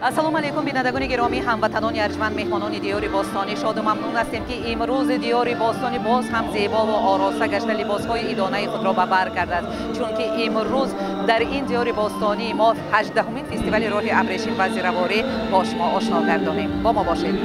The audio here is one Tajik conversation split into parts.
Ассалому алайкум, бинандагони гиромӣ, ҳамватанони арҷманд, меҳмонони диёри бостонӣ. Шоду мамнун ҳастем, ки имрӯз диёри бостонӣ боз ҳам зебо ва ороста гашта либосҳои идонаи худро ба бар кардааст, чунки имрӯз дар ин диёри бостонӣ мо 18-умин фестивали роҳи абрешим ва зираворӣ бо шумо ошно гардонем. Бо мо бошед.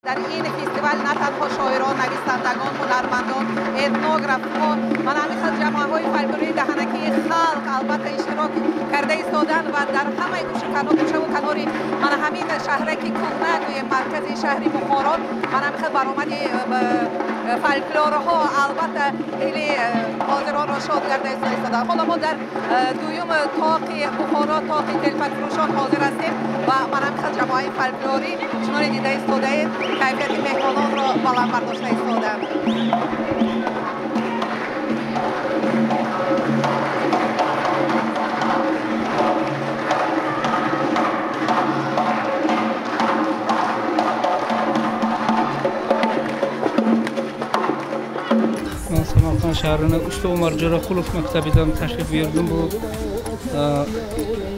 Дар ин фестивал на танҳо шоирон, нависандагон, ҳунармандон, этнографҳо ва ҳамин хел ҷамоаҳои фольклории даҳанакии халқ албатта иштирок карда истоданд ва дар ҳамаи гӯшаву канори мана ҳамин шаҳраки кӯҳна, гӯем маркази шаҳри Бухоро, мана ҳамин хел баромади фольклорҳо албатта дили ҳозиронро шод карда истоданд. Ҳоло мо дар дуюм тоқи Бухоро, тоқи телпакфурӯшон ҳозир ҳастем ва мана ҳамин хел ҷамоаи фольклорӣ чуноне дида истодаед, кайфияти меҳмононро баланд бардошта истоданд. Ман Самарқанд шаҳрини Usta Umar Jo'raqulov maktabidan tashrif buyurdim. Bu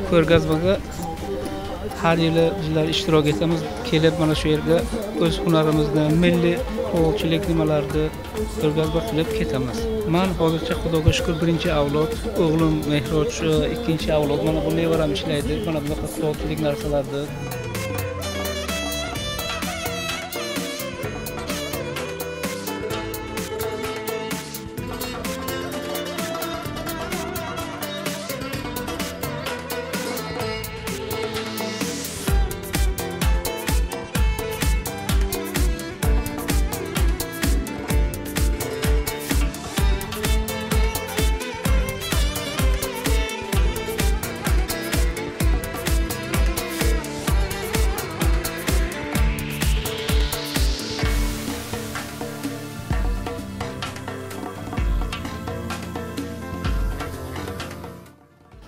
ko'rgazmaga har yili bizlar ishtirok etamiz. Kelib mana shu yerga o'z hunarimizni, milliy qo'lchilik nimalarni ko'rgazma qilib ketamiz. Man hozircha Xudoga shukr birinchi avlod, o'g'lim Mehroj ikkinchi avlod. Mana bu nevaram ishlaydi, mana bunaqa qo'lchilik narsalarni.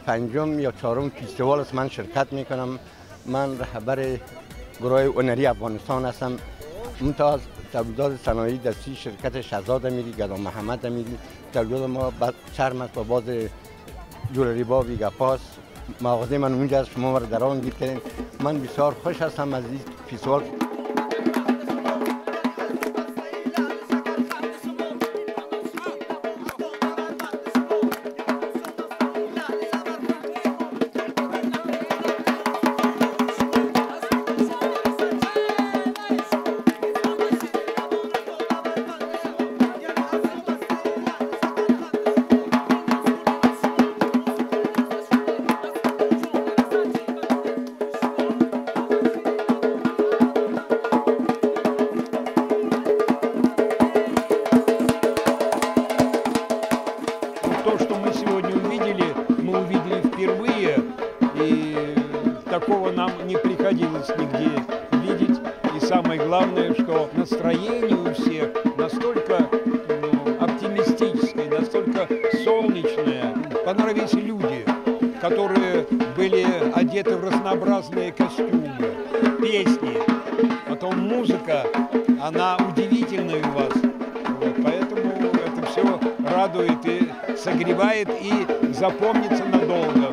پنجم یا چهارم فستیوال است من شرکت میکنم. من رهبر گروه هنری افغانستان هستم. منتها تولیدات صنایع دستی شرکت شهزاد امیری، گدا محمد امیری. تولیدات ما چرم است و باز جولری بابی گپاس. مغازه من اونجا است، شما را در آن گیر کردین. من بسیار خوش هستم از این فستیوال. Такого нам не приходилось нигде видеть. И самое главное, что настроение у всех настолько оптимистическое, настолько солнечное. Понравились люди, которые были одеты в разнообразные костюмы, песни. Потом музыка, она удивительная у вас. Вот, поэтому это все радует и согревает, и запомнится надолго.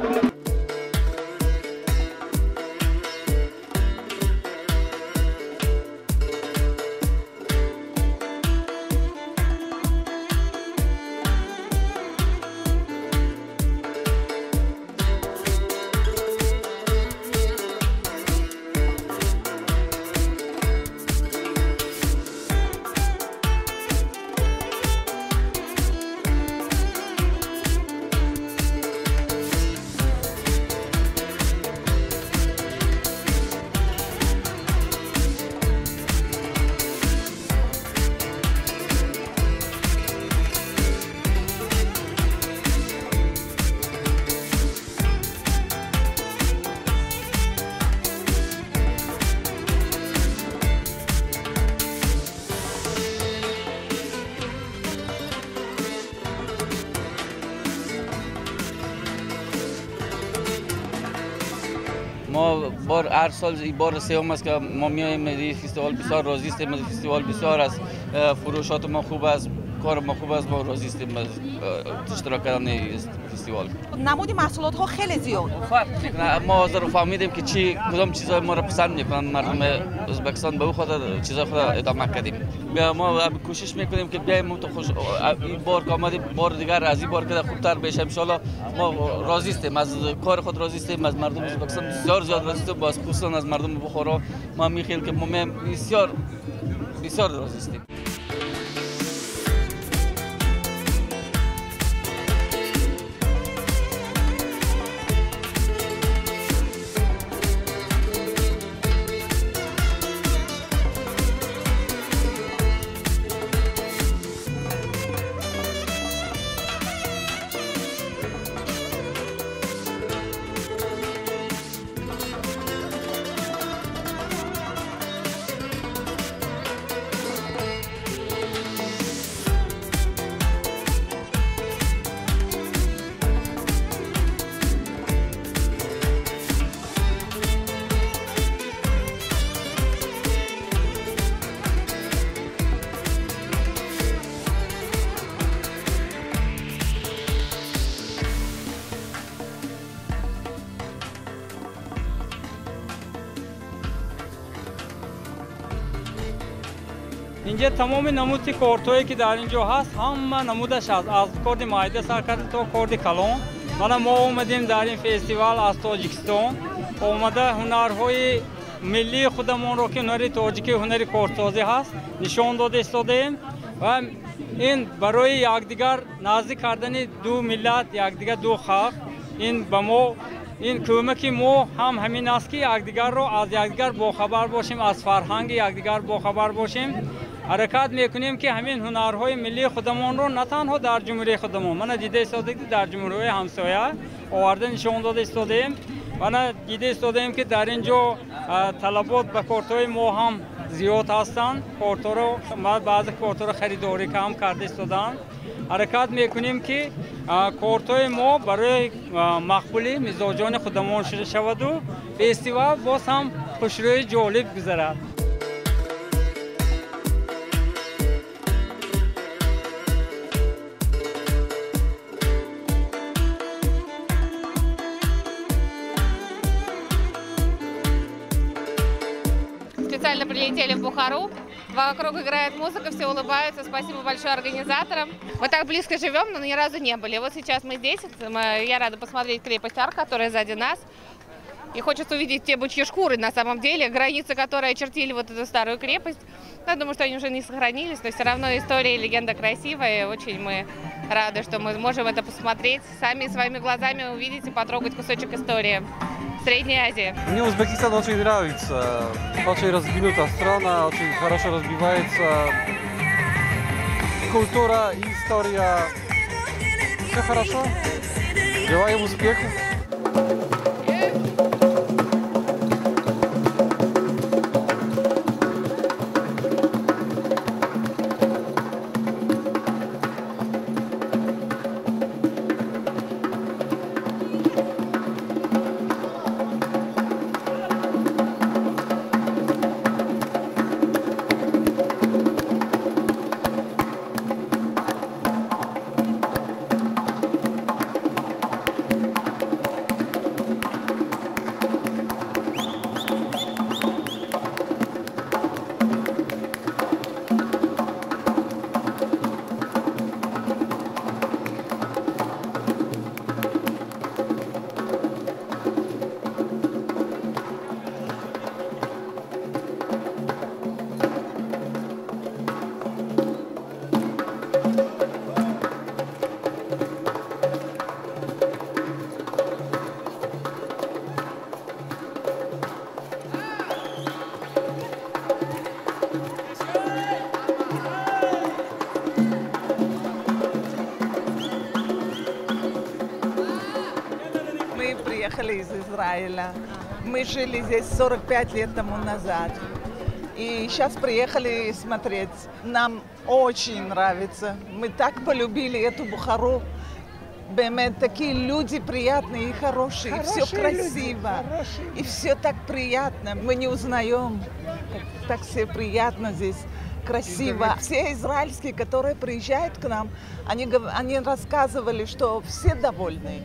ما بار هر سال بار سوم است که ما میایم این فستیوال، بسیار راضی هستیم از فستیوال، بسیار از فروشات ما خوب است، کار ما خوب است، ما راضی هستیم از اشتراک کردن فستیوال. намуди маҳсулотҳо хеле зиёд. فرق میکنه. ما حاضر فهمیدیم که چی کدام چیزای ما را پسند میکنن مردم ازبکستان، به او خاطر چیزای خود ادامه کردیم. ما کوشش میکنیم که بیایم تو خوش این بار که آمدیم بار دیگر از این بار که خوبتر بشه ان شاء الله. ما راضی هستیم از کار خود، راضی هستیم از مردم ازبکستان، بسیار زیاد راضی هستیم، باز خصوصا از مردم بخارا. ما میخیل که ما بسیار بسیار راضی هستیم. Инҷа тамоми намуди кортҳое ки дар ин ҷо ҳаст, ҳама намудаш аст, аз корди майда сар карда то корди калон. Мана мо омадем дар ин фестивал аз Тоҷикистон, омада ҳунарҳои миллии худамонро, ки ҳунари тоҷикӣ, ҳунари кортсозӣ ҳаст, нишон дода истодаем ва ин барои якдигар наздик кардани ду миллат, якдигар ду халқ, ин ба мо ин кӯмаки мо ҳам ҳамин аст, ки якдигарро аз якдигар бохабар бошем, аз фарҳанги якдигар бохабар бошем. Ҳаракат мекунем, ки ҳамин ҳунарҳои миллии худамонро на танҳо дар ҷумҳурии худамон, мана дида истодаем, ки дар ҷумҳуриҳои ҳамсоя оварда нишон дода истодаем. Мана дида истодаем, ки дар ин ҷо талабот ба кортҳои мо ҳам зиёд ҳастанд. Кортҳоро, баъзе кортҳоро харидорӣ ҳам карда истодаанд. Ҳаракат мекунем, ки кортҳои мо барои мақбули мизоҷони худамон шаваду фестивал боз ҳам хушрӯи ҷолиб гузарад. Специально прилетели в Бухару. Вокруг играет музыка, все улыбаются. Спасибо большое организаторам. Мы так близко живем, но ни разу не были. Вот сейчас мы здесь. Я рада посмотреть крепость Арк, которая сзади нас. И хочется увидеть те бычьи шкуры, на самом деле, границы, которые очертили вот эту старую крепость. Я думаю, что они уже не сохранились, но все равно история и легенда красивая. И очень мы рады, что мы можем это посмотреть, сами своими глазами увидеть и потрогать кусочек истории Средней Азии. Мне Узбекистан очень нравится. Очень развинутая страна, очень хорошо развивается. Культура, история. Все хорошо. Желаем успехов. Приехали из Израиля. Мы жили здесь 45 лет тому назад. И сейчас приехали смотреть. Нам очень нравится. Мы так полюбили эту Бухару. Бемет, такие люди приятные и хорошие, и все красиво, и все так приятно. Мы не узнаем, так все приятно здесь, красиво. Все израильские, которые приезжают к нам, они рассказывали, что все довольны.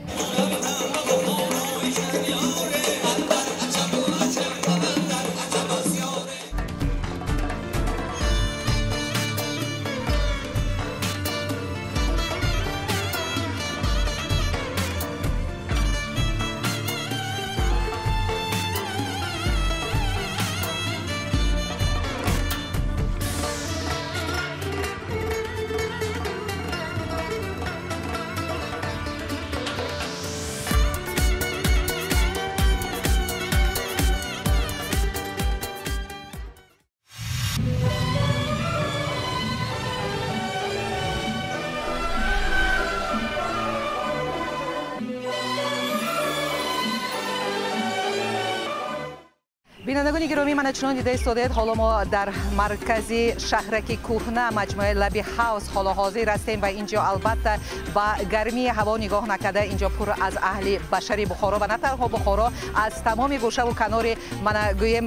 Бинандагони гиромӣ, мана чунон дида истодаед, ҳоло мо дар маркази шаҳраки кӯҳна маҷмӯаи Лаби Ҳавз ҳоло ҳозир ҳастем ва инҷо албатта ба гармии ҳаво нигоҳ накарда инҷо пур аз аҳли башари Бухоро ва на танҳо Бухоро, аз тамоми гӯшаву канори мана гӯем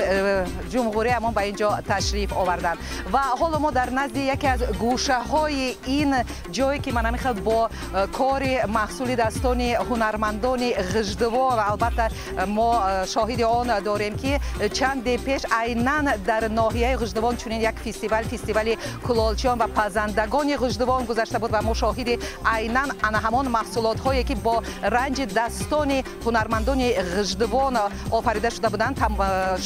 ҷумҳуриямон ба инҷо ташриф оварданд. Ва ҳоло мо дар назди яке аз гӯшаҳои ин ҷое ки мана михел бо кори маҳсули дастони ҳунармандони Ғиждувон албатта мо шоҳиди он дорем ки чанде пеш айнан дар ноҳияи Ғиждувон чунин як фестивал, фестивали кулолчиён ва пазандагони Ғиждувон гузашта буд ва мо шоҳиди айнан ана ҳамон маҳсулотҳое ки бо ранҷи дастони ҳунармандони Ғиждувон офарида шуда буданд,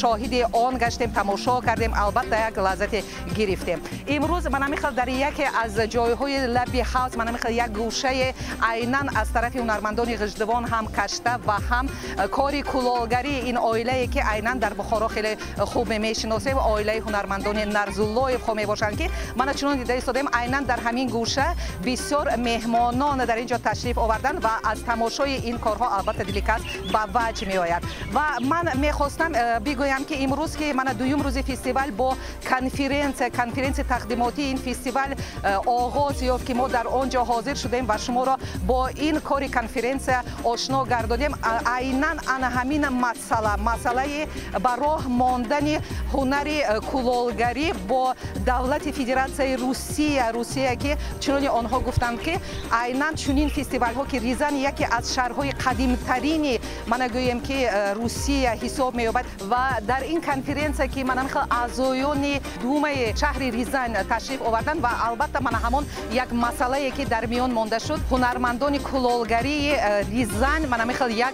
шоҳиди он гаштем, тамошо кардем, албатта як лаззате гирифтем. Имрӯз мана михел дар яке аз ҷойҳои Лаби Ҳавз мана михел як гӯшае айнан аз тарафи ҳунармандони Ғиждувон ҳам кашта ва ҳам кори кулолгарии ин оилае ки айнан дар Бухоро хеле хуб мешиносем, оилаи ҳунармандони Нарзуллоевҳо мебошанд ки мана чунон дида истодаем, айнан дар ҳамин гӯша бисёр меҳмонон дар инҷо ташриф оварданд ва аз тамошои ин корҳо албатта дили кас ба ваҷ меояд. Ва ман мехостам бигӯям ки имрӯз ки мана дуюм рӯзи фестивал бо конференсия тақдимотии ин фестивал оғоз ёфт ки мо дар он ҷо ҳозир шудем ва шуморо бо ин кори конференсия ошно гардонем. Айнан ана ҳамин масъалаи ба роҳ мондани ҳунари кулолгарӣ бо давлати Федератсияи Русия ки чунони онҳо гуфтанд ки айнан чунин фестивалҳо ки Рязан яке аз шаҳрҳои қадимтарини мана гӯем ки Русия ҳисоб меёбад ва дар ин конференсия ки мана михел аъзоёни думаи шаҳри Рязан ташриф оварданд ва албатта мана ҳамон як масъалае ки дар миён монда шуд, ҳунармандони кулолгарии Рязан мана михел як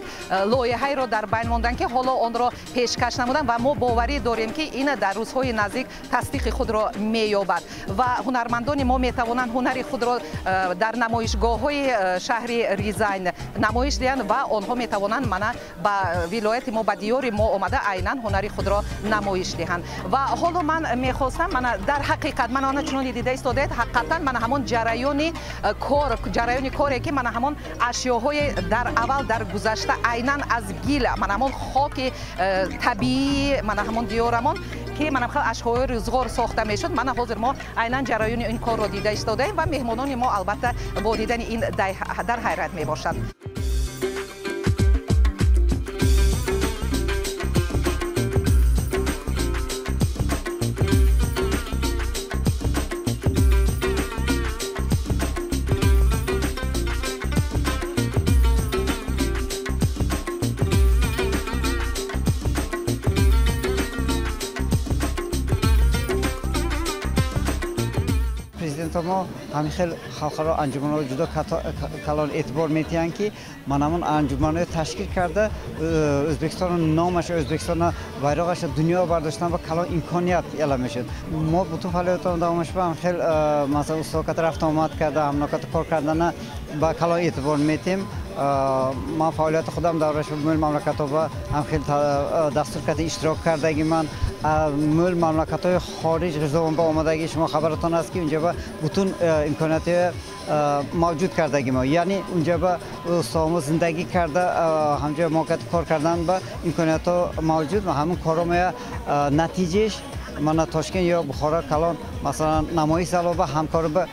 лоиҳаеро дар байн монданд ки ҳоло онро пешкаш намуданд ва мо боварӣ дорем ки ин дар рӯзҳои наздик тасдиқи худро меёбад ва ҳунармандони мо метавонанд ҳунари худро дар намоишгоҳҳои шаҳри Рязан намоиш диҳанд ва онҳо метавонанд мана ба вилояти мо, ба диёри мо омада айнан ҳунари худро намоиш диҳанд. Ва ҳоло ман мехостам мана дар ҳақиқат мана она чунони дида истодаед, ҳақиқатан мана ҳамон ҷараёни коре ки мана ҳамон ашёҳои дар аввал дар гузашта айнан аз гил мана ҳамон хоки табиӣ мана ҳамон диёрамон ки мана хел ашёҳои рӯзғор сохта мешуд, мана ҳозир мо айнан ҷараёни ин корро дида истодаем ва меҳмонони мо албатта бо дидани ин дар ҳайрат мебошанд. Мо ҳамин хел халқаро анҷуманҳоро ҷудо калон эътибор метиҳанд ки ман ҳамон анҷуманҳоро ташкил карда Ӯзбекистоно номаша, Ӯзбекистоно байроғаша дунё бардоштан ва калон имконият эълон мешуд. Мо бутун фаъолиятон давомаш ба ҳам хел масалан устоката рафтуомад карда, ҳамноката кор кардана ба калон эътибор метиҳем. Ман фаъолияти худам давраш мӯл мамлакатҳо ба ҳам хел дастур карда иштирок кардаги ман мӯл мамлакатҳои хориҷ Ғиждувон ба омадаги шумо хабаратон аст ки унҷа ба бутун имкониятҳои мавҷуд кардаги мо, яъне унҷа ба устомо зиндагӣ карда ҳамҷоя моқият кор кардан ба имкониятҳо мавҷуд ва ҳамун корро мея натиҷааш мана Тошкент ё Бухоро калон масалан намоиш залоба ҳамкорӣ ба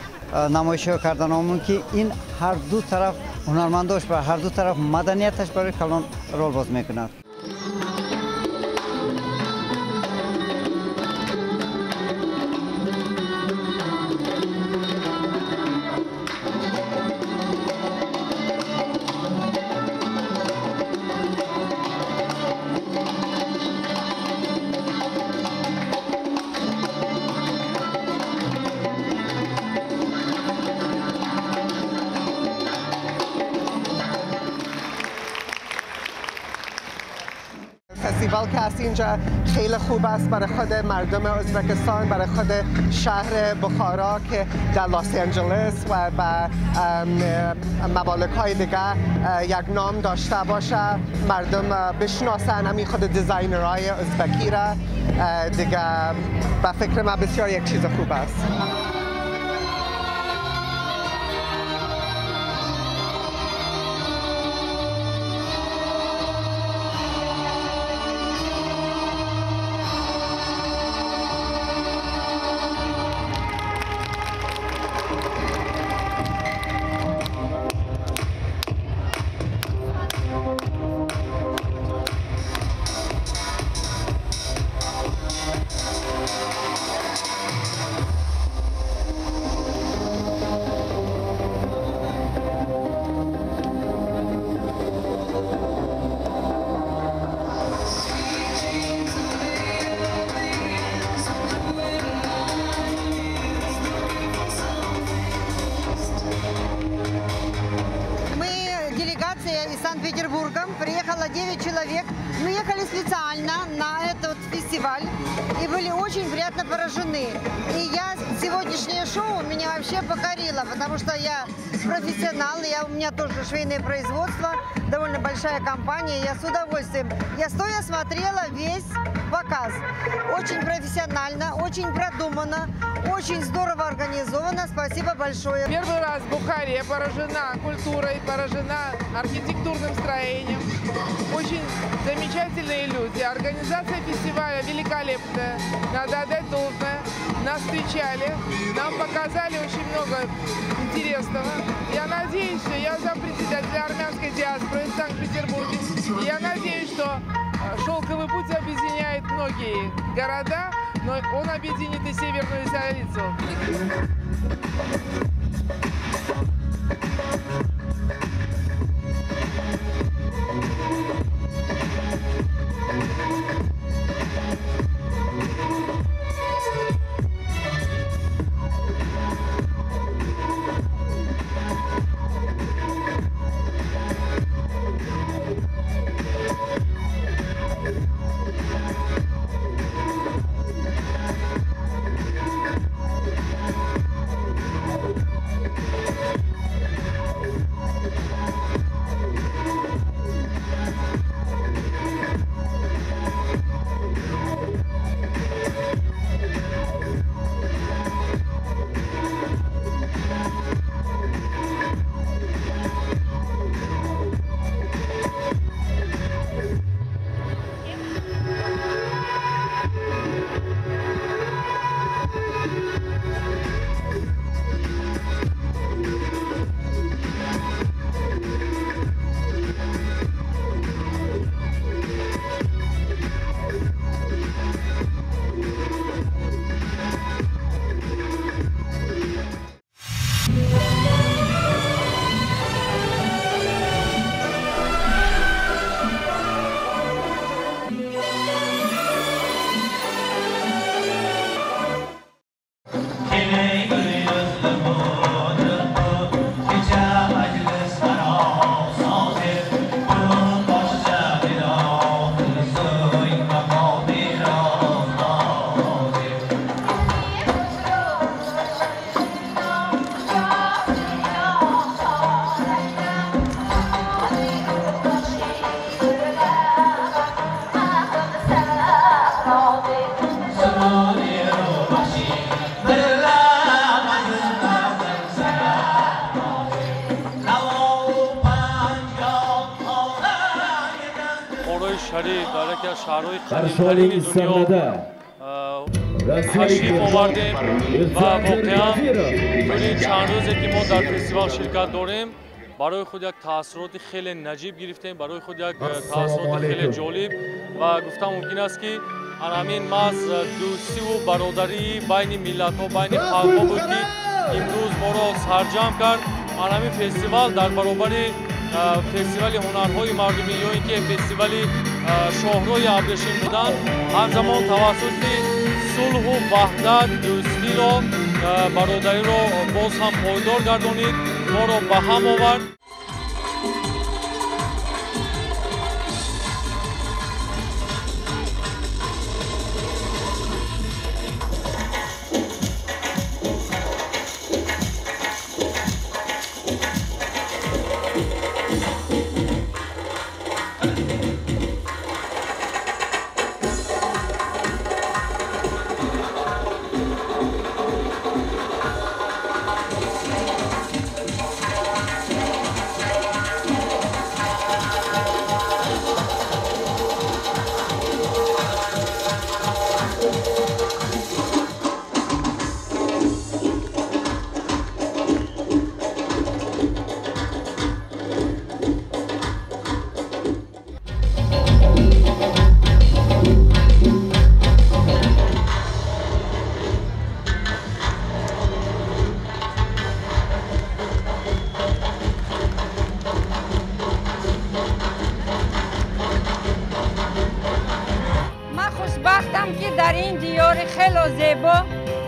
намоишҳо кардан омун ки ин ҳар ду тараф ҳунармандош ба ҳар ду тараф маданияташ барои калон рол боз мекунад. فستیوال که هست اینجا خیلی خوب است برای خود مردم ازبکستان، برای خود شهر بخارا که در لس آنجلس و به ممالک های دیگه یک نام داشته باشه، مردم بشناسن همین خود designer های ازبکی را دیگه. به فکر من بسیار یک چیز خوب است. Из Санкт-Петербурга приехало 9 человек. Мы ехали специально на этот фестиваль и были очень приятно поражены. И я сегодняшнее шоу меня вообще покорило, потому что я профессионал, у меня тоже швейное производство, довольно большая компания, я с удовольствием. Я стоя смотрела весь показ. Очень профессионально, очень продуманно, очень здорово организовано. Спасибо большое. Первый раз в Бухаре поражена культурой, поражена архитектурным строением. Очень замечательные люди. Организация фестиваля великолепная. Надо отдать должное. Нас встречали, нам показали очень много интересного. Я надеюсь, что я зампредседателя армянской диаспоры в Санкт-Петербурге. Я надеюсь, что «Шелковый путь» объединяет многие города, но он объединит и северную столицу. Шаҳрҳои дунё ташриф овардем ва воқеан тӯли чанд рӯзе ки мо дар фестивал ширкат дорем, Барои худ як таассуроти хеле наҷиб гирифтем, барои худ як таассуроти хеле ҷолиб ва гуфта мумкин аст, ки ҳамин маҳз дӯстиву бародарии байни миллатҳо, байни халқҳо буд, ки имрӯз моро сарҷамъ кард. Ҳамин фестивал дар баробари фестивали ҳунарҳои мардумӣ ё ин ки фестивали шоҳрои абрешим будан, ҳамзамон тавассути сулҳу ваҳдат, дӯстиро, бародариро боз ҳам пойдор гардонид, моро ба ҳам овард. Дар ин диёри хело зебо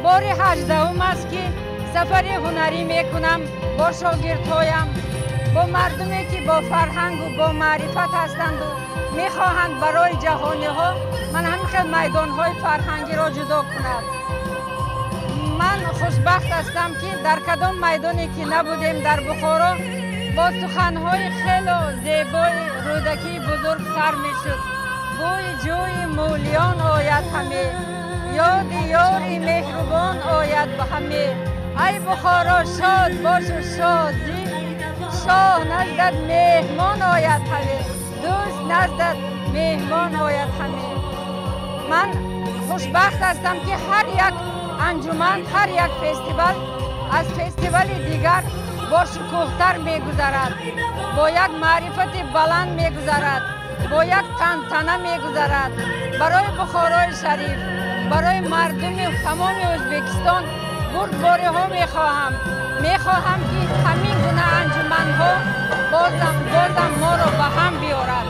бори 18-ум аст, ки сафари ҳунарӣ мекунам бо шогирдҳоям, бо мардуме, ки бо фарҳангу бо маърифат ҳастанду мехоҳанд барои ҷаҳониҳо ман ҳамин хел майдонҳои фарҳангиро ҷудо кунад. Ман хушбахт ҳастам, ки дар кадом майдоне ки набудем дар Бухоро, бо суханҳои хело зебои Рӯдакии бузург сар мешуд. Бӯи ҷӯи мӯлиён ояд ҳаме, ёди ёри меҳрубон ояд ба ҳаме. Ай Бухоро, шод бошу шодӣ, шоҳ наздат меҳмон ояд ҳаме, дӯст наздат меҳмон ояд ҳаме. Ман хушбахт ҳастам, ки ҳар як анҷуман, ҳар як фестивал аз фестивали дигар бо шукӯҳтар мегузарад, бо як маърифати баланд мегузарад, бо як тантана мегузарад. Барои Бухорои шариф, барои мардуми тамоми Ӯзбекистон бурдбориҳо мехоҳам. Мехоҳам, ки ҳамин гуна анҷуманҳо бозам моро ба ҳам биёрад.